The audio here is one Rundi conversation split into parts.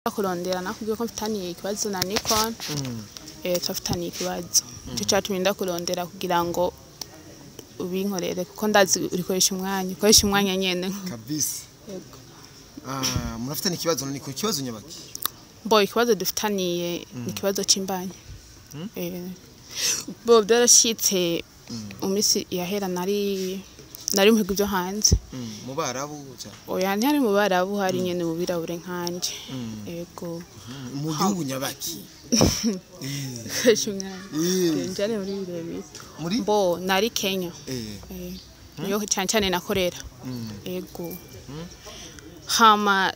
Kurondera nakubwiye ko mfitaniye ikibazo na Nikon. Turafitaniye ikibazo, ico catumye ndakurondera kugira ngo ubinkorere, kuko ndazi urikoresha umwanya, ukoresha umwanya nyene. Kabisa. Yego. Ah, murafitanye ikibazo na Nikon, ikibazo nyabaki? Bo, ikibazo dufitaniye ni ikibazo c'imbanyi. Bo, byarashitse mu minsi yahera, nari mu bihugu vyo hanze. Mu Barabu ca? Oya, ntihari mu Barabu, hari nyene mu birabure nkanje, yego. Mu gihugu nyabaki? Koresha umwanya. Njane muri birebire. Muri? Bo, nari Kenya. Niyo cyane cyane nakorera. Ego. Hama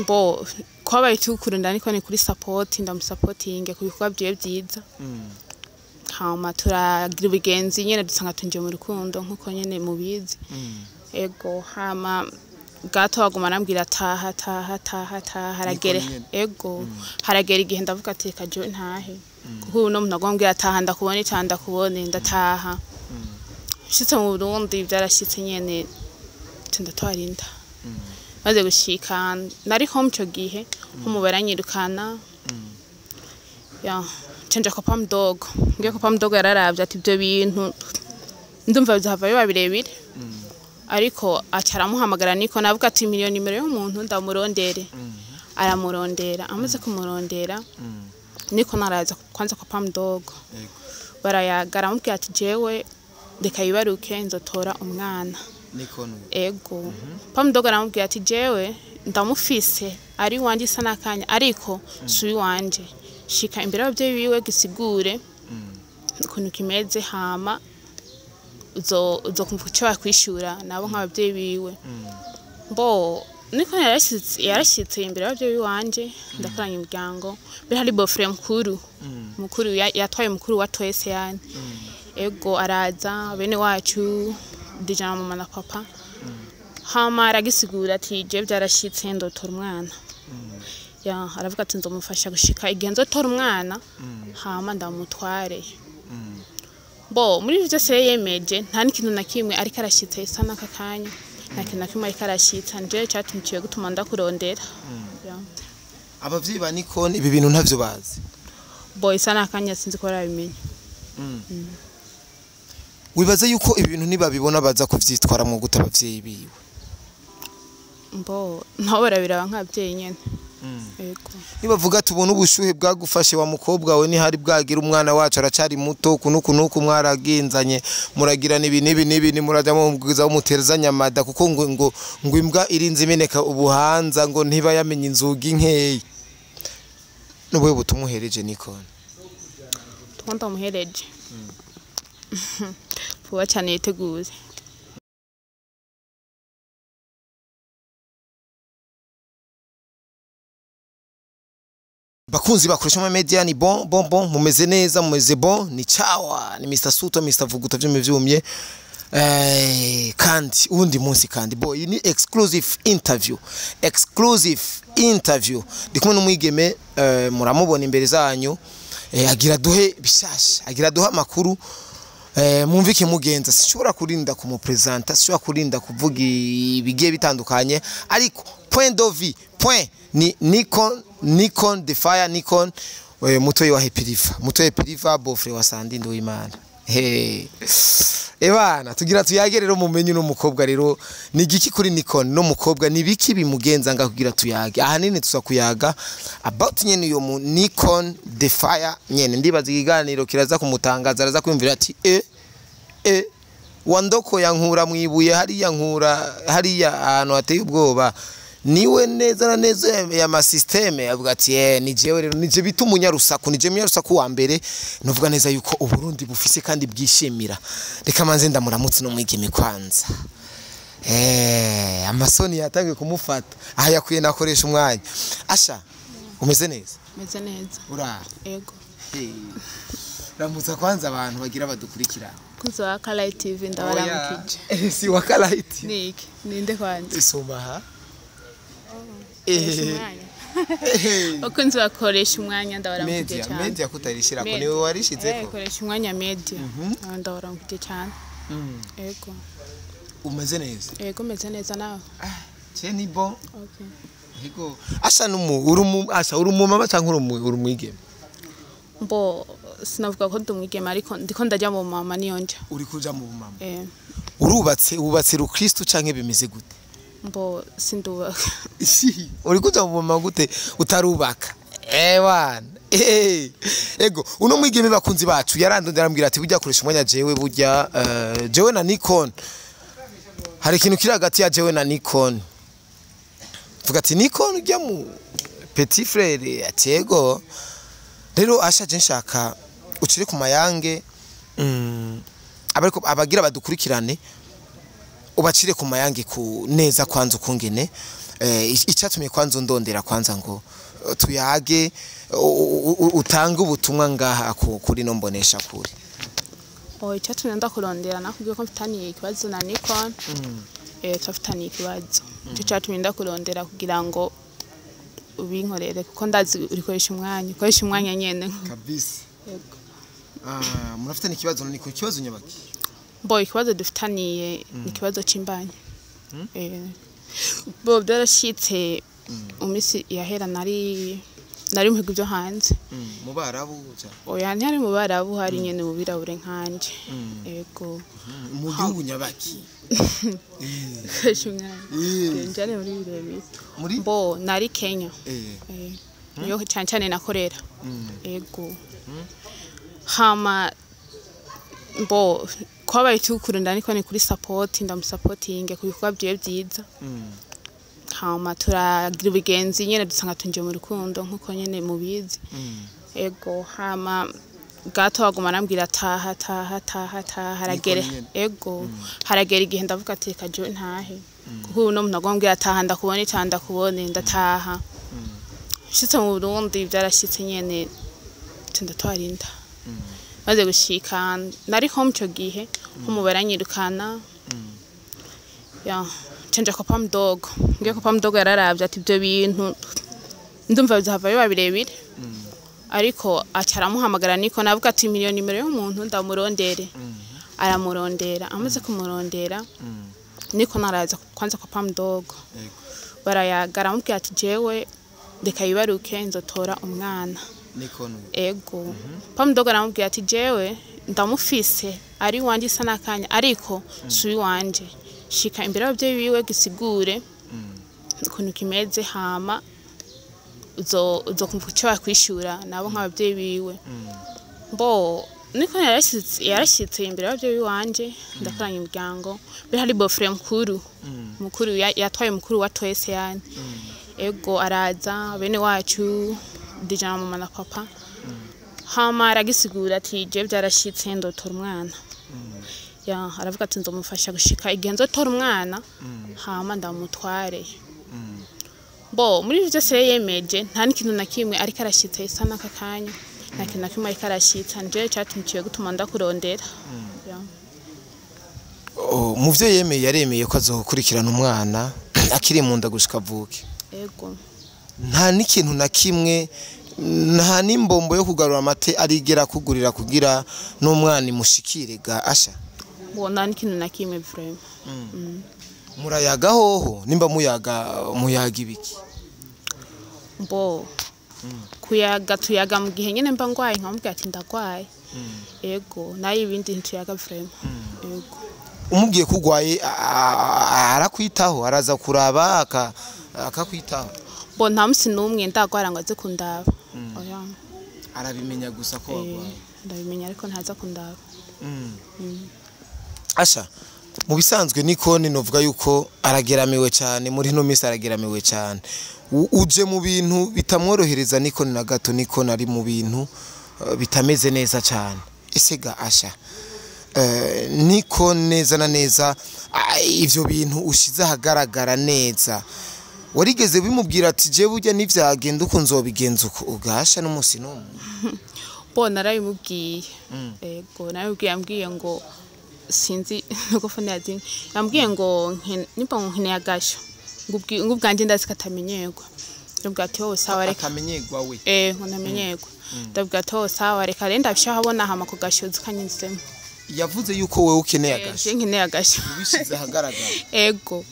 bo kwabaye tukurunda niko ni kuri support, ndamusapotinge ku bikorwa byiwe byiza. Hama turagira ubugenzi nyene, dusanga tunjiye mu rukundo nkuko nyene mubizi. Ego, hama gato baguma arambwira taha, taha, taha, taha, haragere. Nyene. Ego, haragera igihe ndavuga ati reka jewe ntahe. Kuko ubu no muntu agomba taha ndakubone, taha ndakubone, ndataha. Nshitse mu Burundi byarashitse nyene nca ndatwara inda. Maze gushika nari home ico gihe, home baranyirukana. Ya, nca nja kwa Pamdogo. Ngiye kwa Pamdogo yararavye ati ibyo bintu ndumva bizahava biba birebire. Ariko aca aramuhamagara niko navuga ati miliyoni nimero y'umuntu ndamurondere. Aramurondera, amaze kumurondera niko naraza kwanza kwa Pamdogo. Yego. Barayaga, aramubwira ati jewe reka yibaruke nzotora umwana. Nikon. Ego. Pamdogo aramubwira ati jewe ndamufise ari iwanje isa n'akanya, ariko si uwanje. Shika imbere y'abavyeyi biwe gisigure ukuntu kimeze, hama uzokumva ico bakwishura nabo nk'abavyeyi biwe. Bo, niko yarashitse imbere y'abavyeyi biwanje, ndakoranya imiryango mbere, hari beau-frère mukuru, mukuru yatwaye mukuru wa twese yani. Ego, araza bene wacu déjà na mama na papa, hama aragisigura ati je byarashitse ndotora umwana. Ya, aravuga ati nzomufasha gushika igihe nzotora umwana, hama ndamutware. Bo, muri ivyo vyose rero yemeje nta n'ikintu na kimwe ariko arashitse isa n'aka kanya, nta kintu na kimwe ariko arashitsa. Nje catumye gutuma ndakurondera. Ya. Abavyeyi ba Nikon ibi bintu ntavyo bazi? Bo, isa n'akanya sinzi ko barabimenya. Wibaza yuko ibi bintu nibabibona baza kuvyitwaramwo gute abavyeyi biwe? Mbo, nabo barabiraba nk'abavyeyi nyene, yego. Nibavuga tubona ubushuhe bwagufashe wa mukobwa we, ntihari bwagira umwana wacu aracari muto kunuku nuku, mwaragenzanye muragirana ibi n'ibi n'ibi, nimuraja mubwiza muterezanya amada, kuko ngo imbwa irinze imeneka ubuhanza ngo ntiba yamenye inzugi nkeyi. Nubuhe butumwa uhereje Nikon? Tuba ndamuhereje vuba cyane yiteguye. Bakunzi bakoresha media, ni bon bon bon, mumeze neza, mumeze bon, ni chawa, ni Mr Suto, Mr Vuguta vyumye vyumye. Kandi uwundi munsi kandi bo iyi ni exclusive interview, exclusive interview. Ndi kumwe n'umwigeme, muramubona imbere zanyu, agira duhe bishasha, agira duhe amakuru, mwumve ikimugenza. Sinshobora kurinda kumupresenta, sinshobora kurinda kuvuga ibigiye bitandukanye, ariko point de vue point ni Nikon, Nikon the fire, Nikon, mutoyi wa Happy River, mutoyi Happy River, beau-frère wa Sandi Nduwimana. Hey. Ebana tugira tuyage rero mumenye no mukobwa rero ni igiki kuri Nikon, no mukobwa ni biki bimugenza nga kugira tuyage. Ahanini tuza kuyaga about nyene uyo mu Nikon the fire nyene. Ndibaza ikiganiro kiraza kumutangaza, araza kwiyumvira ati wandoko yankura mwibuye hariya, nkura hariya ahantu hateye ubwoba, niwe neza na neza ya masysteme. Avuga ati ni jewe rero, nije bita umunyarusaku, nije munyarusaku wa mbere nuvuga neza yuko Uburundi bufise kandi bwishimira. Reka manze ndamuramutse no mwigeme kwanza. Amasoni yatangiye kumufata aha, yakwiye nakoresha umwanya. Asha, umeze neza? Meze neza. Ura? Ego. Ramutsa kwanza abantu bagira badukurikira. Kunzi wa Kalayi TV, ndabaramukije. Oya. Si wa Kalayi. Niki ninde kwanza? Isoma ha. Koresha umwanya. Bakunzi bakoresha umwanya, ndabaramukije Media. cyane. Media kutarishirako? Media. Niwe warishizeko. Koresha umwanya media. Ah, ndabaramukije cyane, ego. Umeze neza? Ego, meze neza, nawe? Ah, je ni bon. Okay. Yego. Asha numu uri umu Asha, uri umumama canke uri umwigeme? Mbo sinavuga ko ndi umwigeme, ariko ndiko ndajya mu mama, niyo nja. Uri kuja mu mama? Eh. Urubatse, wubatse rukristo canke bimeze gute? Mbo sindubaka. Uri kuja mu mama gute utarubaka? Ewana. Ego, uno mwigeme, bakunzi bacu, yarandondera arambwira ati burya koresha umwanya, jewe burya jewe na Nikon hari ikintu kiri hagati ya jewe na Nikon. Vuga ati Nikon ujya mu petit frère, ati ego. Rero Asha, je nshaka ucire ku mayange, abariko abagira badukurikirane, ubacire ku mayange ku neza kwanza ukungene icyatumye kwanza undondera kwanza ngo tuyage, utange ubutumwa ngaha kuri no mbonesha kure. Oh, icyatumye ndakurondera, nakubwiye ko mfitaniye ikibazo na Nikon. Turafitaniye ikibazo, icyo cyatumye ndakurondera kugira ngo ubinkorere, kuko ndazi urikoresha umwanya, ukoresha umwanya nyene. Kabisa. Yego. Ah, murafitanye ikibazo na Nikon, ikibazo nyabaki? Bo ikibazo dufitaniye ni ikibazo c'imbanyi. Bo byarashitse mu minsi yahera, nari mu bihugu byo hanze. Mu Barabu ca? Oya, ntihari mu Barabu, hari nyene mu birabure nkanje, yego. Mu gihugu nyabaki? Koresha umwanya. Njane muri birebire. Muri? Bo nari Kenya. Niyo cyane cyane nakorera. Ego. Hama bo kwabaye tukurunda niko ni kuri support, ndamusapotinge ku bikorwa byiwe byiza. Hama turagira ubugenzi nyene, dusanga tunjiye mu rukundo nkuko nyene mubizi. Ego, hama gato aguma arambwira taha, taha, taha, taha, haragera. Nyene. Ego, haragera igihe ndavuga ati reka jewe ntahe, kuko ubu no muntu agomba ambwira taha ndakubone, taha ndakubone, ndataha. Nshitse mu Burundi byarashitse nyene nca ndatwara inda. Maze gushika nari home ico gihe nko mu baranyirukana ya nca nja kwa pa mdogo. Ngiye kwa pa mdogo, yararavye ati ibyo bintu ndumva bizahava biba birebire, ariko aca aramuhamagara niko navuga ati miliyoni nimero y'umuntu ndamurondere. Aramurondera, amaze kumurondera niko naraza kwanza kwa pa mdogo, barayaga, aramubwira ati jewe reka yibaruke nzotora umwana. Nikon? Ego. Pa mdogo aramubwira ati jewe ndamufise ari iwanje isa n'akanya, ariko si uwiwanje, shika imbere y'ababyeyi biwe gisigure ukuntu kimeze, hama uzokumva icyo bakwishura nabo nk'ababyeyi biwe. Mbo niko yarashitse imbere y'ababyeyi biwanje, ndakoranya imiryango mbere, hari beau-frère mukuru, mukuru yatwaye mukuru wa twese yani. Ego, araza bene wacu déjà na mama na papa, hama aragisigura ati je byarashitse ndotora umwana ya, aravuga ati nzomufasha gushika igihe nzotora umwana, hama ndamutware. Bo muri ivyo byose rero yemeje nta n'ikintu na kimwe ariko arashitse isa n'aka kanya, nta kintu na kimwe ariko arashitsa. Nje cyatumye gutuma ndakurondera ya. Oh, mu vyo yemeye, yaremeye ko azokurikirana umwana akiri mu nda gushika avuke? Ego. Nta n'ikintu na kimwe, nta n'imbombo yo kugarura amate arigera kugurira kugira n'umwana imushikire ga Asha? Bo nta n'ikintu na kimwe vraiment. Murayaga hoho? Nimba muyaga, muyaga ibiki? Mbo kuyaga tuyaga mu gihe nyine mba ngwaye, nkamubwira ati ndagwaye. Ego, nayo ibindi ntituyaga vraiment, ego. Umubwiye ko urwaye, arakwitaho, araza kuraba, akakwitaho? Bo nta musi n'umwe ndagwara ngo aze kundaba, oya. Arabimenya gusa ko warwaye? Ndabimenya, ariko ntaza kundaba. Asha, mu bisanzwe Nikon novuga yuko arageramiwe cyane muri ino minsi, arageramiwe cyane. Uje mu bintu bitamworohereza Nikon na gato. Nikon ari mu bintu bitameze neza cyane. Ese ga Asha, Nikon neza na neza, ivyo bintu ushize ahagaragara neza, warigeze bimubwira ati je burya nivyagenda uko nzobigenza uko ugasha n'umunsi n'umwe? Bo narabimubwiye, ego, narabimubwiye. Yambwiye ngo sinzi nuko phone yazimye, yambwiye ngo nimba ngo nkeneye agasho, ngo ubwanjye ndazi ko atamenyerwa. Ndabwira ati wowe sawa, reka. Akamenyerwa we? Eh, ngo ntamenyerwa. Ndabwira ati wowe sawa, reka rero ndabishahabona, hama ku gasho ukanyinzemo. Yavuze yuko wewe ukeneye agasho? Je nkeneye agasho. Ubishize ahagaragara? Ego.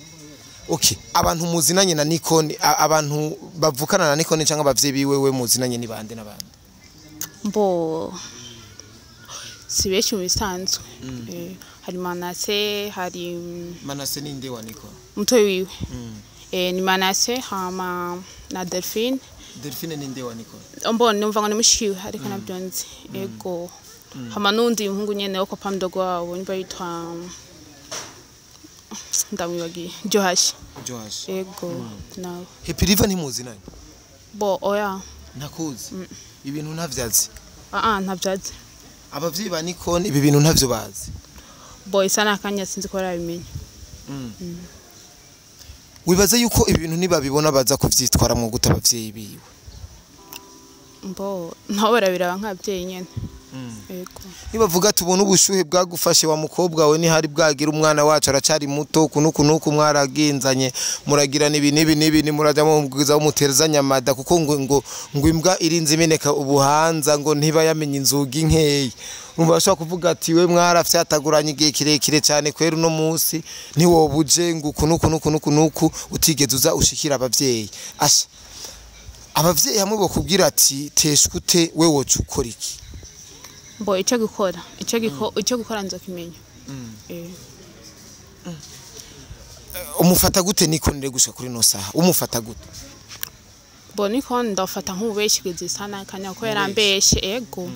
Okay, abantu muzinanye na Nikon, abantu bavukana na Nikon cyangwa abavyeyi biwe we muzinanye ni bande n'abandi? Mbo si benshi mu bisanzwe. Hari Manase, hari Manase ni nde wa Nikon? Mutoyi wiwe. Ni Manase hama na Delphine. Delphine ni nde wa Nikon? Mbo numva ngo ni mushiwe ariko nabyo nzi. Ego. Hama n'undi muhungu nyene wo kwa papa mdogo wabo nimba yitwa, ndamwibagiye, Johashi. Joash. Ego, nawe. Happy River ntimuzinanye? Bo oya. Ntakuzi? Ibintu ntavyazi? Ah ah, ntabyazi. Abavyeyi ba Nikon ibi bintu ntavyo bazi? Bo isa n'akanya sinzi ko barabimenya. Wibaza yuko ibi bintu nibabibona baza kuvyitwaramwo gute abavyeyi biwe? Mbo nabo barabiraba nk'ababyeyi nyene. Ego. Nibavuga tubona ubushuhe bwagufashe wa mukobwa we, ntihari bwagira umwana wacu aracari muto kunuku nuku, mwaragenzanye muragirana ibi n'ibi n'ibi, nimuraja mubwiza muterezanya amada, kuko ngo imbwa irinze imeneka ubuhanza ngo ntiba yamenye inzugi nkeya. Urumva bashobora kuvuga ati we mwarafyataguranye igihe kirekire cyane kwera, uno munsi ntiwobuje ngo uku nuku nuku nuku nuku utigeze uza ushikira abavyeyi. Asha, abavyeyi hamwe bokubwira ati teshwa ute, we woca ukora iki? Mbo icyo gukora nzokimenya. Umufata gute Nikonire gushika kuri no saha? Umufata gute? Bo niko ndafata nk'ububeshi kugeza isa n'akanya kuko yarambeshe. Ego,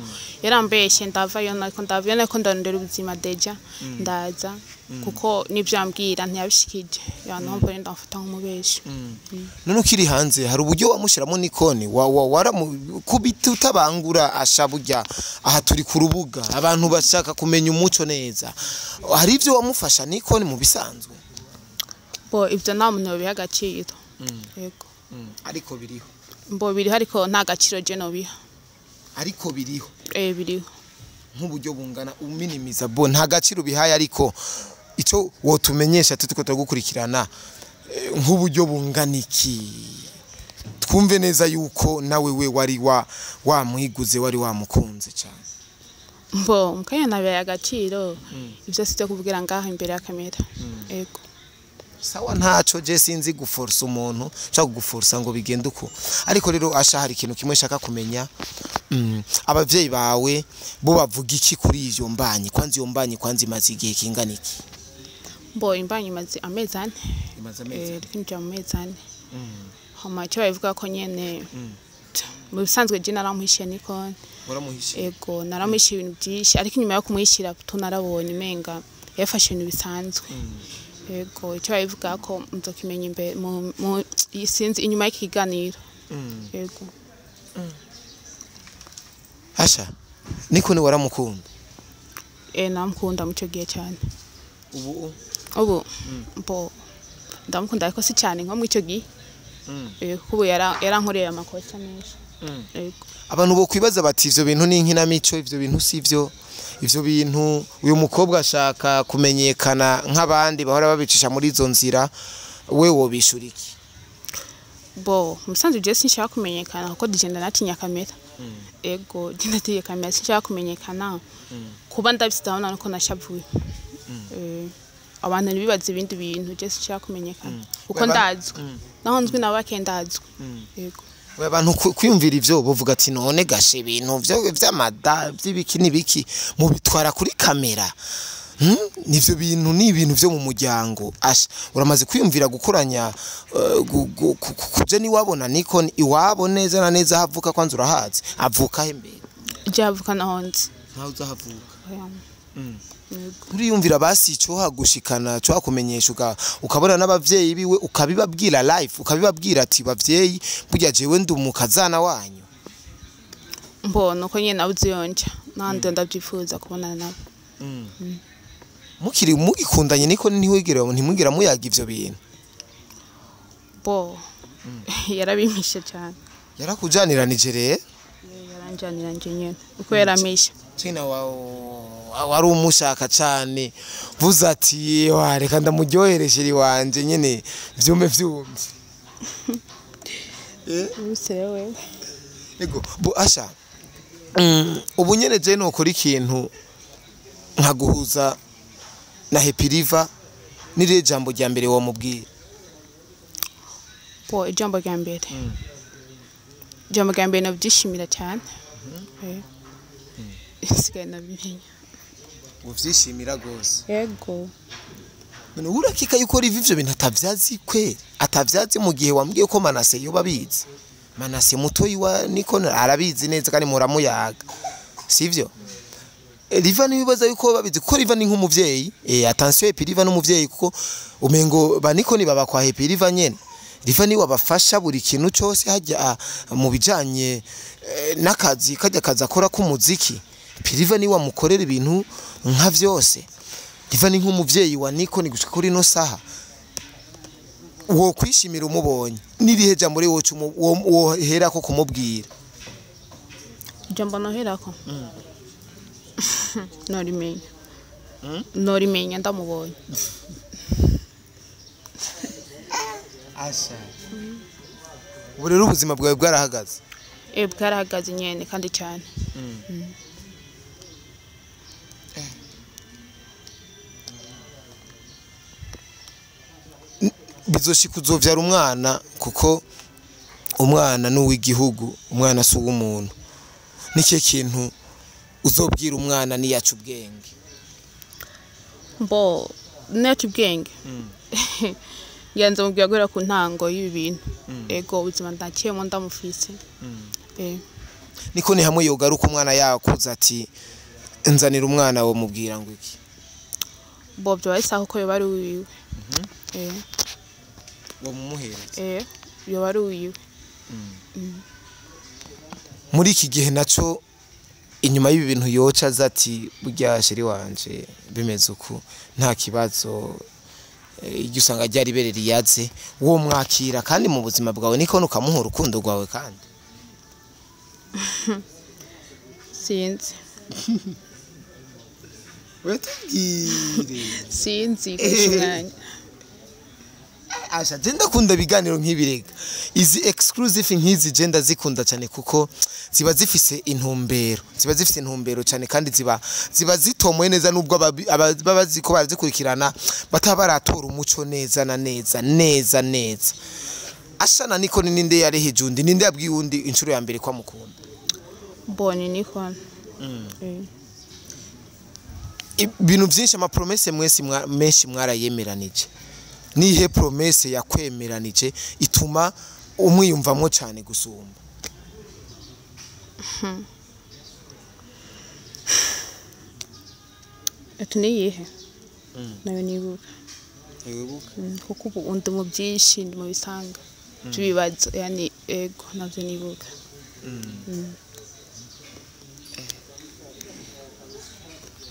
yarambeshe. Ndavayo nako, ndavayo nako, ndarondera ubuzima déjà, ndaza kuko n'ibyo yambwira ntiyabishikije, yantumva ndafata nk'umubeshi. None ukiri hanze hari uburyo wamushyiramo Nikoni wa waramukubita utabangura? Asha, burya aha turi ku rubuga, abantu bashaka kumenya umuco neza. Hari ibyo wamufasha Nikoni mu bisanzwe? Bo ibyo nta muntu yobiha agaciro. Yego. Ariko biriho? Mbo biriho ariko nta gaciro je nobiha. Ariko biriho? Eh, biriho. Nk'uburyo bungana uminimiza, bo nta gaciro bihaye, ariko icyo wotumenyesha tuko turagukurikirana, nk'uburyo bungana iki, twumve neza yuko nawe we wari wa wamwiguze, wari wamukunze cyane? Mbo mukanya nabihaye agaciro, ibyo si byo kuvugira ngaho imbere ya kamera. Yego. Sawa, ntaco, je sinzi guforsa umuntu nshaka kuguforsa ngo bigende uko. Ariko rero asha, hari ikintu kimwe nshaka kumenya. Abavyeyi bawe bo bavuga iki kuri ivyo mbanyi? Kwanza iyo mbanyi kwanza imaze igihe kingana iki? Mbo imbanyi imaze amezi 4. Imaze? Kwinjira mu mezi 4. Hama icyo babivuga ko nyene mu bisanzwe je naramuhishiye Nikon. Waramuhishiye? Ego, naramuhishiye ibintu byinshi, ariko inyuma yo kumwishyira tunarabonye umenga yafashe ibintu bisanzwe. Ego, icyo babivuga ko nzokimenya imbere sinzi, inyuma y'ikiganiro. Ego. Asha, Nikon waramukunda? Eh, namukunda mu ico gihe cyane. Ubu? Ubu mbo ndamukunda ariko si cyane nko mu ico gihe. Kuko ubu yarankoreye amakosa menshi. Ego. Abantu bo kwibaza bati ivyo bintu ni inkinamico, ivyo bintu si ivyo, ivyo bintu uyu mukobwa ashaka kumenyekana nk'abandi bahora babicisha muri izo nzira, we wobishura iki? Bo musanzwe je sinshaka kumenyekana kuko DJ natinya kamera. Ego, je ndatinya kamera, sinshaka kumenyekana. Kuba ndabise ndabona nuko nashavuye. Abantu ntibibaze ibindi bintu, je sinshaka kumenyekana kuko ndazwi, naho nzwi nabo bake, ndazwi. Ego. We abantu kwiyumvira ivyo bovuga ati none gashe ibintu vyo vy'amada vy'ibiki n'ibiki mubitwara kuri kamera? Nivyo bintu ni ibintu vyo mu muryango. Asha, uramaze kwiyumvira gukoranya kuja niwabona Nikon iwabo neza na neza havuka? Kwanza urahazi avuka he mbere? Je avuka naho nzi. Ntaho uzahavuka? Oya. Yego. Uriyumvira basi ico hagushikana cyo hakumenyesha ukabona n'abavyeyi biwe, ukabibabwira live, ukabibabwira ati bavyeyi, burya jewe ndi umukazana wanyu? Mbona uko nyene nabuze iyo nja nandi ndavyifuza kubonana nabo. Mukiri mugikundanye niko ntiwigera ntimwigira muyaga ivyo bintu? Bo yarabimpishe cyane. Yarakujaniranije rero? Yaranjanira nje nyene uko yarampishe. China wari umushaka cane, vuze ati wa reka ndamuryohereshere iwanje nyene vyume vyumye. Ubuse wewe. Ego, bo asha, ubu nyene je nokora ikintu nkaguhuza na Happy River, nirihe jambo rya mbere wamubwira? Po ijambo rya mbere, ijambo rya mbere nabyishimira cyane. Sigaye nabimenya. Uvyishimira gose? Yego. None urakeka yuko Riva ivyo bintu atavyazi kweri? Atavyazi mu gihe wambwiye ko Manase yoba abizi. Manase mutoyi wa Nikon arabizi neza kandi muramuyaga, sivyo? Riva nibibaza yuko babizi kuko Riva ni nk'umuvyeyi. Attention, epi Riva n'umuvyeyi kuko umengo ba Nikon baba kwa Happy Riva nyene. Riva ni wabafasha buri kintu cyose hajya mu bijanye n'akazi kajya kaza akora k'umuziki. Riva ni wamukorera ibintu nka vyose. Riva ni nk'umuvyeyi wa Nikon gushika kuri no saha. Wo kwishimira umubonye, n'irihe jambo rero wohera ko kumubwira? Ijambo noherako norimenya, norimenya ndamubonye. Asha, ubu rero ubuzima bwawe bwarahagaze? Bwarahagaze nyene kandi cyane. Bizoshika uzovyara umwana, kuko umwana ni uw'igihugu, umwana si uw'umuntu. Nicyo kintu uzobwira umwana niyaca ubwenge? Mbo naca ubwenge, ngenze mubwira guhera ku ntango y'ibi bintu. Ego, ubuzima ndakiyemo ndamufise. Niko ni hamwe yogaruka umwana yakuze ati nzanira umwana, wo mubwira ngo iki? Bo byo isaha kuko yoba ari uwiwe. Wo mumuhereza? Yoba ari uwiwe. Muri iki gihe naco inyuma y'ibi bintu yoca aza ati burya chéri wanje bimeze uku, nta kibazo, iryo usanga ryari ibere riyaze, wo mwakira kandi mu buzima bwawe niko ukamuha urukundo rwawe kandi? Sinzi. Wetubwire. Sinzi kurusha umwanya. Asha, je ndakunda ibiganiro nk'ibirega, izi exclusive nk'izi je ndazikunda cyane kuko ziba zifise intumbero, ziba zifise intumbero cyane kandi ziba zitomoye neza, nubwo baba baziko barazikurikirana bataba baratora umuco neza na neza neza neza. Asha na Niko, ni ninde yareheje undi? Ninde yabwiye undi inshuro ya mbere ko amukunda? Mbonye niko. Ibintu byinshi, amapromesses mwese menshi mwarayemeranije. Nihe promesse yakwemeranije ituma umwiyumvamwo cyane gusumba? Ati niyihe nayo nibuka? Kuko ubu ndi mu byinshi, ndi mu bisanga by'ibibazo, yani ego navyo nibuka.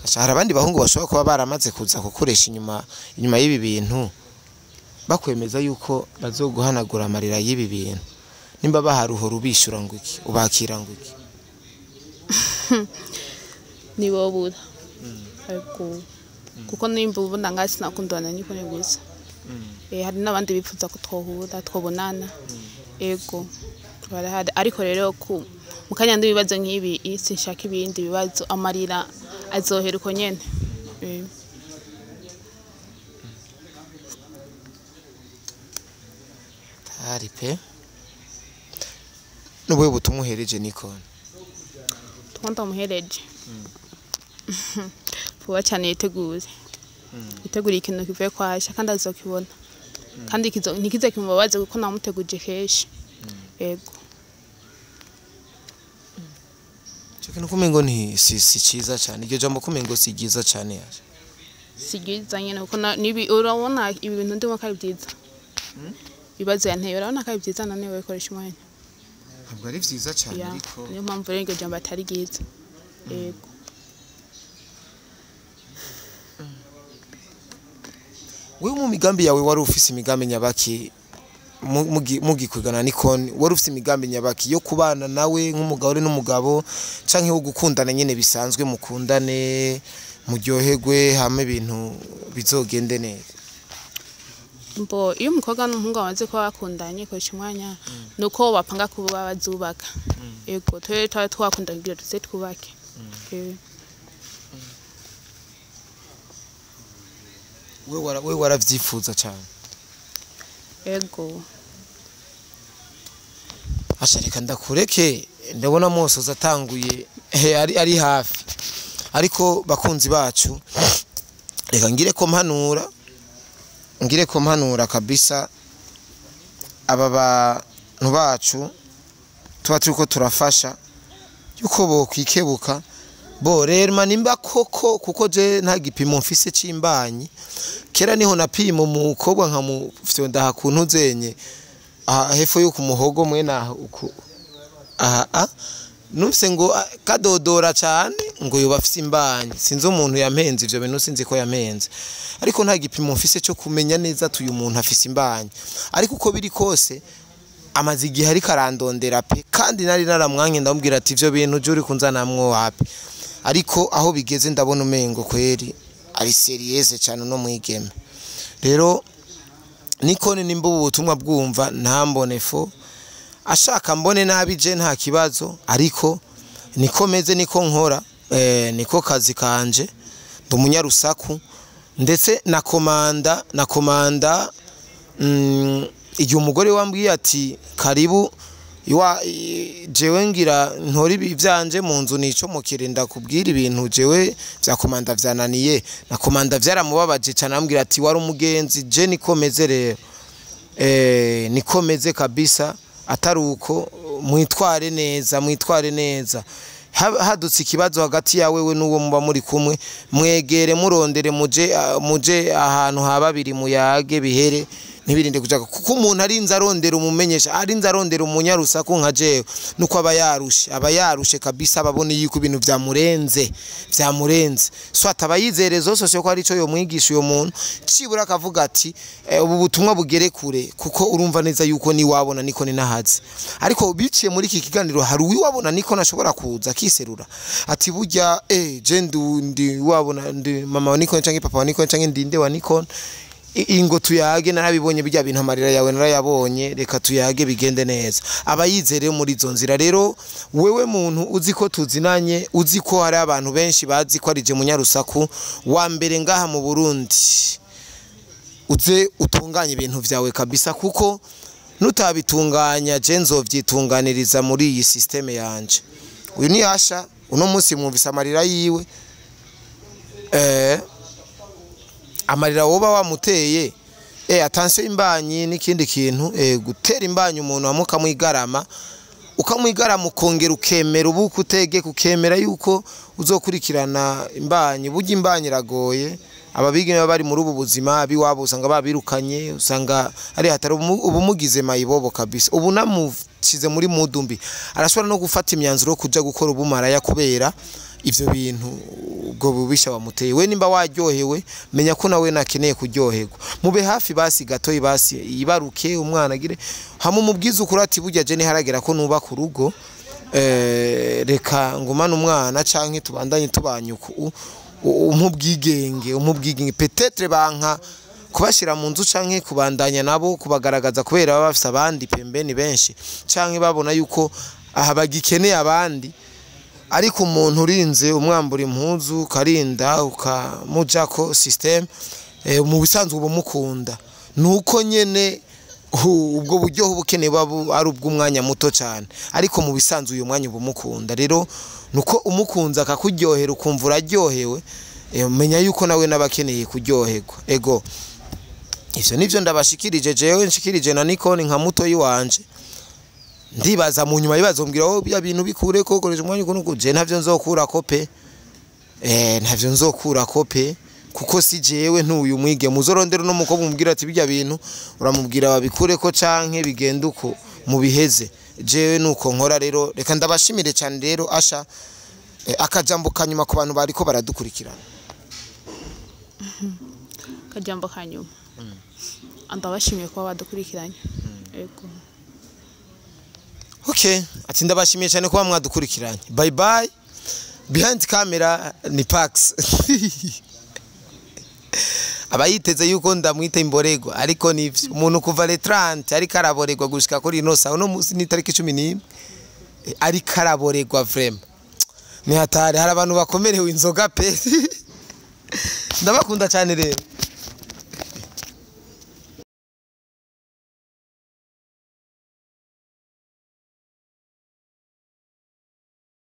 Asha, hari abandi bahungu bashobora kuba baramaze kuza kukoresha inyuma y'ibi bintu, bakwemeza yuko bazoguhanagura amarira y'ibi bintu. Nimba baharuhora ubishura ngo iki, ubakira ngo iki? Nibobura ariko kuko nimba ubona ngaho sinakundana niko ni gusa. Hari n'abandi bifuza ko twohura, twobonana. Ego, barahari, ariko rero ku mu kanya ndi ibibazo nk'ibi sinshaka ibindi bibazo, amarira azohera uko nyene. Hari pe n'ubuhe butumwa uhereje Nikon? Twanda ndamuhereje vuba cyane yitegure, yitegure ikintu kivuye kwa Asha kandi azokibona kandi ntikize kimubabaze kuko namuteguje kenshi. Ego. Ico kintu kumengo ni si ciza cyane, iryo jambo kumengo si ryiza cyane yaje. Si ryiza nyene kuko nibi urabona ibi bintu ndimo ko ari byiza, ibibazo yanteye urabona ko ari byiza, none wowe koresha umwanya. Ntabwo ari vyiza cyane. Ya, ariko niyo mpamvu rero iryo jambo atari ryiza. Ego. Wewe mu migambi yawe wari ufise imigambi nyabaki mugikwigana Nikon? Wari ufise imigambi nyabaki yo kubana nawe nk'umugabo n'umugabo canke wo gukundana nyene bisanzwe, mukundane muryoherwe hamwe ibintu bizogende neza? Mbo iyo umukobwa n'umuhungu bamaze kuba bakundanye koresha umwanya, nuko bapanga kuba bazubaka. Ego, twe twari twakundanye kugira tuze twubake. Wewe waravyifuza cyane? Ego. Asha, reka ndakureke, ndabona Mosozi atanguye, ari hafi. Ariko bakunzi bacu, reka ngire ko mpanura kabisa aba bantu bacu tuba turiko turafasha, yuko bokwikebuka bo rero nimba koko, kuko je nta gipimo mfise c'imbanyi. Kera niho napima umukobwa nkamufyonda aha kuntu zenye, aha hepfo yo ku muhogo mwene aha uku aha, numvise ngo kadodora cane ngo yoba afise imbanyi. Sinzi umuntu yampenze ivyo bintu, sinzi ko yampenze, ariko nta gipimo mfise cyo kumenya neza ati uyu muntu afise imbanyi. Ariko uko biri kose amaze igihe ariko arandondera pe, kandi nari naramwanke, ndamubwira ati ivyo bintu je uri kunzanamwo wapi. Ariko aho bigeze ndabona umengo kweri ari sérieuse cyane no mwigeme. Rero Nikone, nimba ubu butumwa bwumva, ntambone fo ashaka mbone nabi, je nta kibazo, ariko niko meze, niko nkora, niko kazi kanje, ndi umunyarusaku. Ndetse na komanda, igihe umugore wambwiye ati karibu iwa jewe ngira ntora ibi vyanje mu nzu nicomokere, ndakubwira ibintu jewe vya komanda vyananiye. Na komanda vyaramubabaje cane, arambwira ati wari umugenzi. Je niko meze rero, niko meze kabisa. Atari uko, mwitware neza, mwitware neza. Hadutse ikibazo hagati yawe we n'uwo muba muri kumwe, mwegere, murondere, muje ahantu ha babiri, muyage bihere, ntibirinde kujaga, kuko umuntu arinze arondera umumenyesha, arinze arondera umunyarusaku nka jewe, nuko aba yarushe kabisa, ababona yuko ibintu vyamurenze. So ataba yizereza zose ko ari ico yomwigisha uyo muntu, cibura akavuga ati ubu butumwa bugere kure, kuko urumva neza yuko ni wabona niko ni nahazi. Ariko biciye muri iki kiganiro, hari uwabona niko nashobora kuza akiserura ati burya je ndi wabona, ndi mama wa Nikon canke papa wa Nikon canke ndinde wa Nikon, ingo tuyage, narabibonye bijya bintu, amarira yawe narayabonye, reka tuyage bigende neza. Aba yizere muri izo nzira. Rero wewe muntu uzi ko tuzinanye, uzi ko hari abantu benshi bazi ko ari je munyarusaku wa mbere ngaha mu Burundi, uze utunganye ibintu vyawe kabisa, kuko nutabitunganya je nzovyitunganiriza muri iyi système yanje. Uyu ni Asha, uno munsi mwumvise amarira yiwe, amarira woba wamuteye. Attention, imbanyi n'ikindi kintu, gutera imbanyi umuntu hamwe ukamwigarama, ukamwigarama, ukongera ukemera ubu kutegeka, ukemera yuko uzokurikirana imbanyi. Burya imbanyi iragoye. Ababigeme baba bari muri ubu buzima abiwabo usanga babirukanye, usanga ari hatari ubumugize mayibobo kabisa, ubu namushize muri mudumbi, arashobora no gufata imyanzuro yo kuja gukora ubumaraya kubera ivyo bintu, ubwo bubisha wamuteye. We nimba waryohewe, menya ko nawe nakeneye kuryoherwa. Mube hafi basi gatoyi, basi yibaruke umwana, agire hamwe umubwize ukuri ati burya je ntiharagera ko nubaka urugo, reka ngumane umwana canke tubandanye tubanye uku, umpe ubwigenge, umpe ubwigenge. Peut-être banka kubashira mu nzu canke kubandanya nabo, kubagaragaza, kubera baba bafise abandi pembeni benshi, canke babona yuko aha bagikeneye abandi. Ariko umuntu urinze umwambura impuzu, ukarinda ukamujako system, mu bisanzwe uba umukunda, nuko nyene ubwo buryohe ubukeneye buba ari ubw'umwanya muto cyane. Ariko mu bisanzwe uyu mwanya uba umukunda. Rero nuko umukunze akakuryohera, ukumva uraryohewe, menya yuko nawe n'abakeneye kuryoherwa. Ego, ivyo nivyo ndabashikirije jewe, nshikirije na Nikon nka mutoyi wanje. Ndibaza mu nyuma bibazombwira oh bya bintu bikure ko koresha umwanya ukuntu, je ntavyo nzokurako pe, ntavyo nzokurako pe, kuko si jewe ntuyu mwige. Muzorondera no mukobwa umubwira ati bijya bintu, uramubwira babikure ko canke bigenda uko mubiheze. Jewe nuko nkora. Rero reka ndabashimire cyane. Rero Asha, akajambo kanyuma ku bantu bariko baradukurikirana. Akajambo kanyuma, ndabashimiye kuba badukurikiranye, yego. Okay, ati ndabashimiye cyane kuba mwadukurikiranye. Bye bye. Behind camera ni Pax. Abayiteze yuko ndamwita imborego, ariko nivyo, umuntu kuva le 30 ariko araboregwa gushika kuri ino saha, uno munsi ni tariki 11, ariko araboregwa vraiment. Ni hatari, hari abantu bakomerewe inzoga pe. Ndabakunda cyane rero.